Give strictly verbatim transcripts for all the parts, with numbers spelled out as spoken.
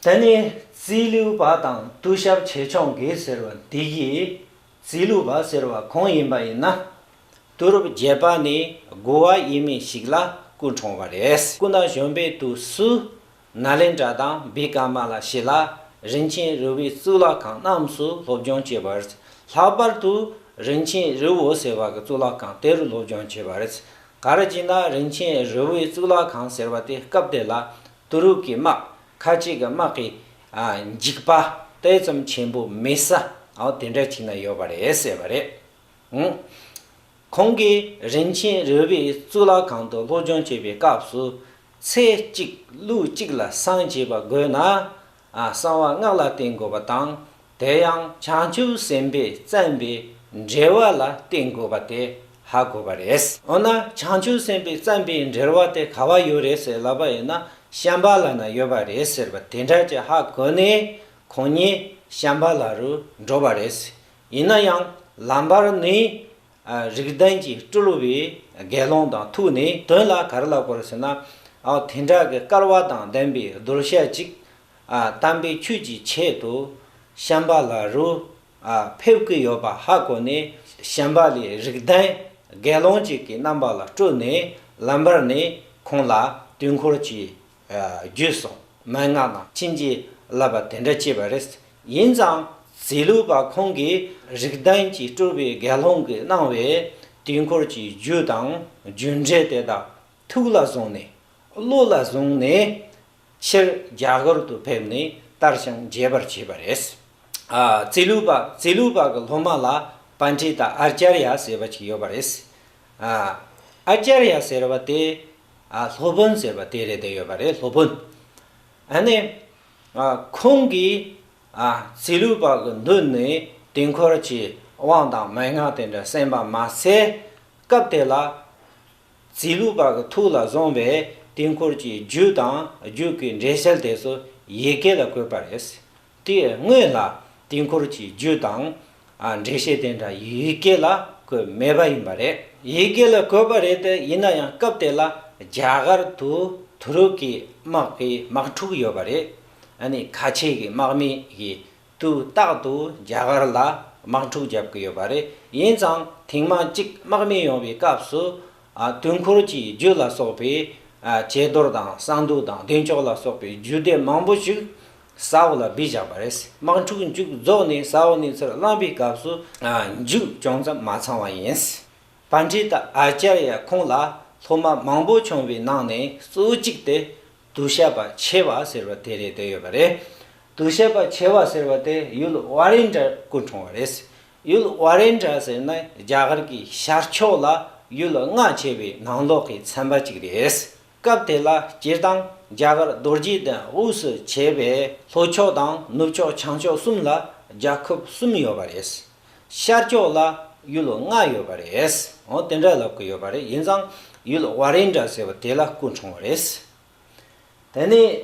དེ་ནས་ཙི་ལུ་པ་དང་ཏུ་ཤབ་ཆེ་ཆུང་གི་ཟེར་བ་འདི་གི་ཙི་ལུ་པ་ཟེར་བ་གང་ཡིན་པ་ཡིན་ན། དུ་རུབ་བརྒྱད་པ་ནས་དགུ་བ་ཡས་མས་ཤིག་ལ་སྐུ་འཁྲུངས་པ་རེད། སྐུ་ན་གཞོན་པའི་དུས་སུ་ནཱ་ལེནྡྲ་དང་བི་ཀ་མ་ལ་ཤི་ལ་རིན་ཆེན་རི་བོའི་གཙུག་ལག་ཁང་རྣམས་སུ་སློབ་སྦྱོང་བྱས་པ་རེད། ལྷག་པར་དུ་རིན་ཆེན་རི་བོ་ཟེར་བ་གི་གཙུག་ལག་ཁང་དེ་རུ་སློབ་སྦྱོང་བྱས་པ་རེད། ག་རེ་བྱས་ན་རིན་ཆེན་རི་བོའི་གཙུག་ལག་ཁང་ཟེར་བ་དེ་སྐབས་དེ་ལ་དུ་རུབ་ཀྱི་དམག་ཁ་ཆེ་གི་དམག་གི་འཇིགས་པ་དེ་ཙམ་ཆེན་པོ་མེད་ས་འོ་དེ་འདྲ་ཅིག་ན་ཡོད་པ་རེད་ཟེར་བ་རེད། ཁོང་གིས་རིན་ཆེན་རི་བོའི་གཙུག་ལག་ཁང་དུ་སློབ་སྦྱོང་བྱེད་པའི་སྐབས་སུ་ཚེ་གཅིག་ལུས་གཅིག་ལ་སངས་རྒྱས་པ་དགོས་ན་གསང་བ་སྔགས་ལ་བརྟེན་དགོས་པ་དང་། དེ་ཡང་བྱང་ཆུབ་སེམས་དཔས་བརྩམས་པའི་འགྲེལ་བ་ལ་བརྟེན་དགོས་པ་དེ་ཧ་གོ་བ་རེད། འོ་ན་བྱང་ཆུབ་སེམས་དཔས་བརྩམས་པའི་འགྲེལ་བ་དེ་ག་བ་ཡོད་རེད་ཟེར་ལབ་པ་ཡིན་ན་ཤམྦྷ་ལ་ན་ཡོད་པ་རེད་ཟེར་བ་དེ་འདྲ་ཅིག་ཧ་གོ་ནས་ཁོང་ཉིད་ཤམྦྷ་ལ་རུ་འགྲོ་བ་རེད། ཡིན་ན་ཡང་ལམ་བར་ནས་རིགས་ལྡན་གྱི་སྤྲུལ་པའི་དགེ་སློང་དང་ཐུག་ནས་དོན་ལ་ག་རེ་ལབ་དགོས་རེད་ཟེར་ན། འོ་དེ་འདྲ་གི་སྐལ་བ་དང་ལྡན་པའི་གདུལ་བྱ་ཅིག་དམ་པའི་ཆོས་ཀྱི་ཆེད་དུ་ཤམྦྷ་ལ་རུ་ཕེབས་ཀྱི་ཡོད་པ་ཧ་གོ་ནས་ཤམྦྷ་ལའི་རིགས་ལྡན་དགེ་སློང་ཅིག་གི་རྣམ་པ་ལ་སྤྲུལ་ནས་ལམ་བར་ནས་ཁོང་ལ་དུས་འཁོར་གྱི་རྒྱུད་སོགས་མན་ངག་དང་ཕྱིན་ཅི་ལབ་པ་དེ་འདྲ་བྱས་པ་རེད། ཡིན་ཙང་ཙི་ལུ་པ་ཁོང་གིས་རིགས་ལྡན་གྱི་སྤྲུལ་པའི་དགེ་སློང་གིས་གནང་བའི་དུས་འཁོར་གྱི་རྒྱུད་དང་རྒྱུད་འགྲེལ་དེ་དག་ཐུགས་ལ་བཟུང་ནས་བློ་ལ་བཟུང་ནས་ཕྱིར་རྒྱ་གར་དུ་ཕེབས་ནས་དར་ཞིང་རྒྱས་པར་བྱས་པ་རེད། ཨ་ཙི་ལུ་པ་ཙི་ལུ་པ་གི་སློབ་མ་ལ་པཎྜི་ཏ་ཨཱ་ཙརྱ་ཟེར་བ་ཅིག་ཡོད་པ་རེད། ཨ་ཨཱ་ཙརྱ་ཟེར་བ་དེ་ཨ་སློབ་དཔོན་ཟེར་བ་དེ་རེད་དེ་ཡོད་པ་རེད། སློབ་དཔོན། ཨ་ནི་ཨ་ཁོང་གིས་ཨ་ཙི་ལུ་པ་གི་མདུན་ནས་དུས་འཁོར་གྱི་དབང་དང་མན་ངག་དེ་འདྲ་གསན་པ་མ་ཟད། སྐབས་དེ་ལ་ཙི་ལུ་པ་གི་ཐུགས་ལ་བཟུང་བའི་དུས་འཁོར་གྱི་རྒྱུད་དང་རྒྱུད་ཀྱི་འགྲེལ་བཤད་དེ་ཚོ་ཡི་གེ་ལ་བཀོད་པ་རེད། དེའི་སྔོན་ལ་དུས་འཁོར་གྱི་རྒྱུད་དང་ཨ་འགྲེལ་བཤད་དེ་འདྲ་ཡི་གེ་ལ་བཀོད་མེད་པ་ཡིན་པ་རེད། ཡི་གེ་ལ་བཀོད་པ་རེད་དེ་ཡིན་ན་ཡང་སྐབས་དེ་ལ་རྒྱ་གར་དུ་དུ་རུབ་ཀྱི་དམག་གི་དམག་འཁྲུག་ཡོད་པ་རེད། ཨ་ནི་ཁ་ཆེ་གི་དམག་མི་གི་དུས་རྟག་ཏུ་རྒྱ་གར་ལ་དམག་འཁྲུག་རྒྱབ་ཀྱི་ཡོད་པ་རེད། ཡིན་ཙང་ཐེངས་མ་གཅིག་དམག་མི་ཡོང་བའི་སྐབས་སུ་ཨ་དུས་འཁོར་གྱི་རྒྱུད་ལ་སོགས་པའི་ཨ་ཀྱེ་རྡོར་དང་གསང་འདུས་དང་བདེ་མཆོག་ལ་སོགས་པའི་རྒྱུད་སྡེ་མང་པོ་ཞིག་ས་འོག་ལ་སྦས་བཞག་པ་རེད། དམག་འཁྲུག་མཇུག་རྫོགས་ནས་ས་འོག་ནས་ཚུར་ལངས་པའི་སྐབས་སུ་ཨ་མཇུག་ཅུང་ཙམ་མ་ཚང་བ་ཡིན། པཎྜི་ཏ་ཨཱ་ཙརྱ་ཁོང་ལ་སློབ་མ་མང་པོ་བྱུང་བའི་ནང་ནས་གཙོ་བོ་གཅིག་དེ་དུ་ཤ་པ་ཆེ་བ་ཟེར་བ་དེ་རེད་དེ་ཡོད་པ་རེད། དུ་ཤ་པ་ཆེ་བ་ཟེར་བ་དེ་ཡུལ་ཝཱ་རེན་དྲ་སྐུ་འཁྲུངས་པ་རེད། ཡུལ་ཝཱ་རེན་དྲ་ཟེར་ན་རྒྱ་གར་གྱི་ཤར་ཕྱོགས་ལ་ཡུལ་ལྔ་ཆེ་བའི་ནང་ལོགས་ཀྱི་ཚན་པ་གཅིག་རེད། སྐབས་དེ་ལ་སྤྱིར་བཏང་རྒྱ་གར་རྡོ་རྗེ་གདན་དབུས་སུ་བྱས་པའི་ལྷོ་ཕྱོགས་དང་ནུབ་ཕྱོགས་བྱང་ཕྱོགས་གསུམ་ལ་རྒྱལ་ཁབ་གསུམ་ཡོད་པ་རེད། ཤར་ཕྱོགས་ལ་ཡུལ་ལྔ་ཡོད་པ་རེད། འོ་དེ་འདྲ་ལབ་ཀྱི་ཡོད་པ་རེད། ཡིན་ཙང་ཡུལ་ཝཱ་རེན་དྲ་ཟེར་བ་དེ་ལ་སྐུ་འཁྲུངས་པ་རེད། དེ་ནས་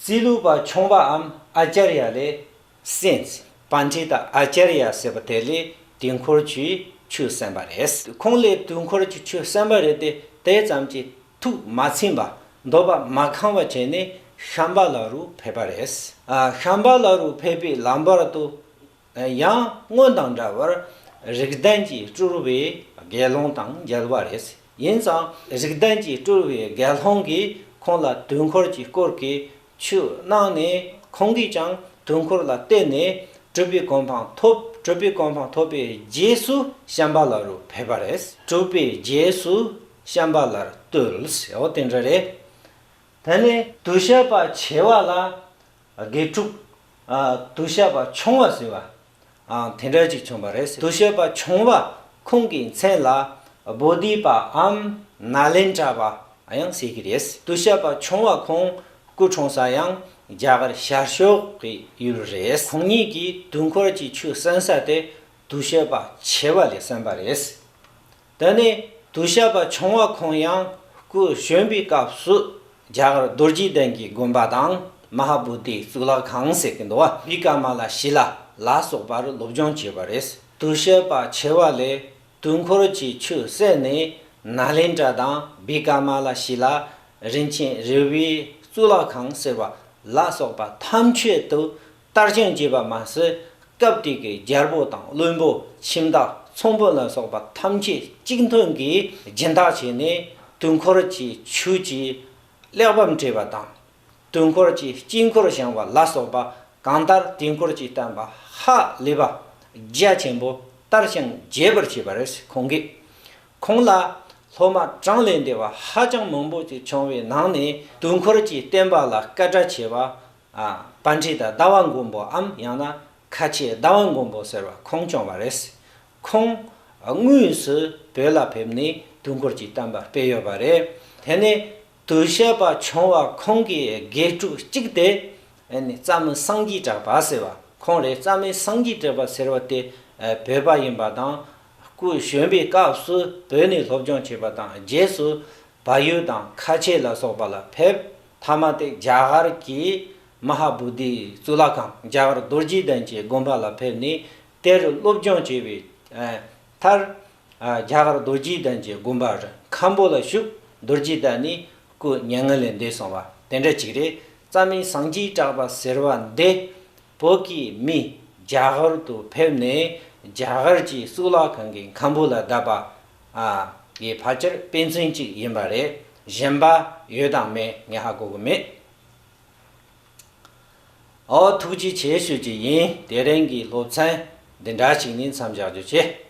ཙི་ལུ་པ་ཆུང་བའམ་ཨཱ་ཙརྱ་ལས་གསན། པཎྜི་ཏ་ཨཱ་ཙརྱ་ཟེར་བ་དེ་ལས་དུས་འཁོར་གྱི་ཆོས་གསན་པ་རེད། ཁོང་ལས་དུས་འཁོར་གྱི་ཆོས་གསན་པ་རེད་དེ་དེ་ཙམ་གྱིས་ཐུགས་མ་ཚིམ་པ་འདོད་པ་མ་ཁེངས་པ་བྱས་ནས་ཤམྦྷ་ལ་རུ་ཕེབས་པ་རེད། ཨ་ཤམྦྷ་ལ་རུ་ཕེབས་པའི་ལམ་བར་དུ་ཡང་སྔོན་དང་འདྲ་བར་རིགས་ལྡན་གྱི་སྤྲུལ་པའི་དགེ་སློང་དང་མཇལ་བ་རེད། ཡིན་ཙང་རིགས་ལྡན་གྱི་སྤྲུལ་པའི་དགེ་སློང་གིས་ཁོང་ལ་དུས་འཁོར་གྱི་སྐོར་གྱི་ཆོས་གནང་ནས་ཁོང་གིས་ཀྱང་དུས་འཁོར་ལ་བརྟེན་ནས་གྲུབ་པའི་གོ་འཕང་ཐོབ། གྲུབ་པའི་གོ་འཕང་ཐོབ་པའི་རྗེས་སུ་ཤམྦྷ་ལ་རུ་ཕེབས་པ་རེད། གྲུབ་པའི་རྗེས་སུ་ཤམྦྷ་ལར་བཏུལ་ཟེར་བ་དེ་འདྲ་རེད། དེ་ནས་དུ་ཤ་པ་ཆེ་བ་ལ་དགེ་ཕྲུག་ཨ་དུ་ཤ་པ་ཆུང་བ་ཟེར་བ་ཨ་དེ་འདྲ་ཅིག་བྱུང་བ་རེད། དུ་ཤ་པ་ཆུང་བ་ཁོང་གི་མཚན་ལ་བོ་དྷི་པའམ་ནཱ་ལེནྡྲ་པ་ཡང་ཟེར་གྱི་རེད། དུ་ཤ་པ་ཆུང་བ་ཁོང་སྐུ་འཁྲུངས་ས་ཡང་རྒྱ་གར་ཤར་ཕྱོགས་ཀྱི་ཡུལ་རེད། ཁོང་ཉིད་ཀྱིས་དུས་འཁོར་གྱི་ཆོས་གསན་ས་དེ་དུ་ཤ་པ་ཆེ་བ་ལས་གསན་པ་རེད། དེ་ནས་དུ་ཤ་པ་ཆུང་བ་ཁོང་ཡང་སྐུ་གཞོན་པའི་སྐབས་སུ་རྒྱ་གར་རྡོ་རྗེ་གདན་གྱི་དགོན་པ་དང་མ་ཧཱ་བོ་དྷིའི་གཙུག་ལག་ཁང་ཟེར་གྱི་འདུག་བ། བི་ཀ་མ་ལ་ཤི་ལ་ལ་སོགས་པར་སློབ་སྦྱོང་བྱས་པ་རེད། དུ་ཤ་པ་ཆེ་བ་ལས་དུས་འཁོར་གྱི་ཆོས་གསན་ནས་ནཱ་ལེནྡྲ་དང་བི་ཀ་མ་ལ་ཤི་ལ་རིན་ཆེན་རི་བོའི་གཙུག་ལག་ཁང་ཟེར་བ་ ལ་སོགས་པ་ཐམས་ཅད་དུ་དར་ཞིང་རྒྱས་པ་མ་ཟད། སྐབས་དེ་གའི་རྒྱལ་པོ་དང་བློན་པོ་ཁྱིམ་བདག་ཚོང་དཔོན་ལ་སོགས་པ་ཐམས་ཅད་གཅིག་མཐུན་གྱིས་སྦྱིན་བདག་བྱས་ནས། དུས་འཁོར་གྱི་ཆོས་ཀྱི་གླེགས་བམ་བྲིས་པ་དང་། དུས་འཁོར་གྱི་དཀྱིལ་འཁོར་བཞེངས་པ་ལ་སོགས་པ་གང་ལྟར་དུས་འཁོར་གྱི་བསྟན་པ་ཧ་ལས་པ་རྒྱ་ཆེན་པོ་དར་ཞིང་རྒྱས་པར་བྱས་པ་རེད། ཁོང་གིས། ཁོང་ལ་སློབ་མ་གྲངས་ལས་འདས་པ་ཧ་ཅང་མང་པོ་ཅིག་བྱུང་བའི་ནང་ནས། དུས་འཁོར་གྱི་བསྟན་པ་ལ་སྐད་གྲགས་ཆེ་བ། ཨ། པཎྜི་ཏ་ཟླ་བ་མགོན་པོའམ་ཡང་ན་ཁ་ཆེ་ཟླ་བ་མགོན་པོ་ཟེར་བ་ཁོང་བྱུང་བ་རེད། ཁོང་དངོས་སུ་བོད་ལ་ཕེབས་ནས་དུས་འཁོར་གྱི་བསྟན་པ་སྤེལ་ཡོད་པ་རེད། དེ་ནས་དུས་བཤད་པ་བྱུང་བ་ཁོང་གི་དགེ་ཕྲུག་གཅིག་དེ། ཨ་ནི་རྩ་མི་སངས་རྒྱས་གྲགས་པ་ཟེར་བ་ཁོང་རེད། རྩ་མི་སངས་རྒྱས་གྲགས་པ་ཟེར་བ་དེ། ཨ། བོད་པ་ཡིན་པ་དང་། སྐུ་གཞོན་པའི་སྐབས་སུ་བོད་ནས་སློབ་སྦྱོང་བྱས་པ་དང་། རྗེས་སུ་བལ་ཡུལ་དང་ཁ་ཆེ་ལ་སོགས་པ་ལ་ཕེབས། མཐའ་མ་དེ་རྒྱ་གར་གྱི་མ་ཧཱ་བོ་དྷི་གཙུག་ལག་ཁང་རྒྱ་གར་རྡོ་རྗེ་གདན་གྱི་དགོན་པ་ལ་ཕེབས་ནས་དེར་སློབ་སྦྱོང་བྱས་པའི། ཨ། མཐར། ཨ། རྒྱ་གར་རྡོ་རྗེ་གདན་གྱི་དགོན་པ་རུ་མཁན་པོ་ལ་བཞུགས། རྡོ་རྗེ་གདན་ནས་སྐུ་མྱ་ངན་ལས་འདས་སོང་བ་དེ་འདྲ་ཅིག་རེད། རྩ་མི་སངས་རྒྱས་གྲགས་པ་ཟེར་བ་འདི་བོད་ཀྱི་མི་རྒྱ་གར་དུ་ཕེབས་ནས་རྒྱ་གར་གྱི་གཙུག་ལག་ཁང་གི་མཁན་པོ་ལ་བསྡད་པ། ཨ། གི་ཕལ་ཆེར་དཔེ་མཚོན་གཅིག་ཡིན་པ་རེད། གཞན་པ་ཡོད་དང་མེད་ངས་ཧ་གོ་གི་མེད། ཨོ། ཐུགས་རྗེ་ཆེ་ཞུ་རྒྱུ་ཡིན། དེ་རིང་གི་སློབ་ཚན་འདི་འདྲ་ཞིག་ནས་མཚམས་བཞག་རྒྱུ་བྱས།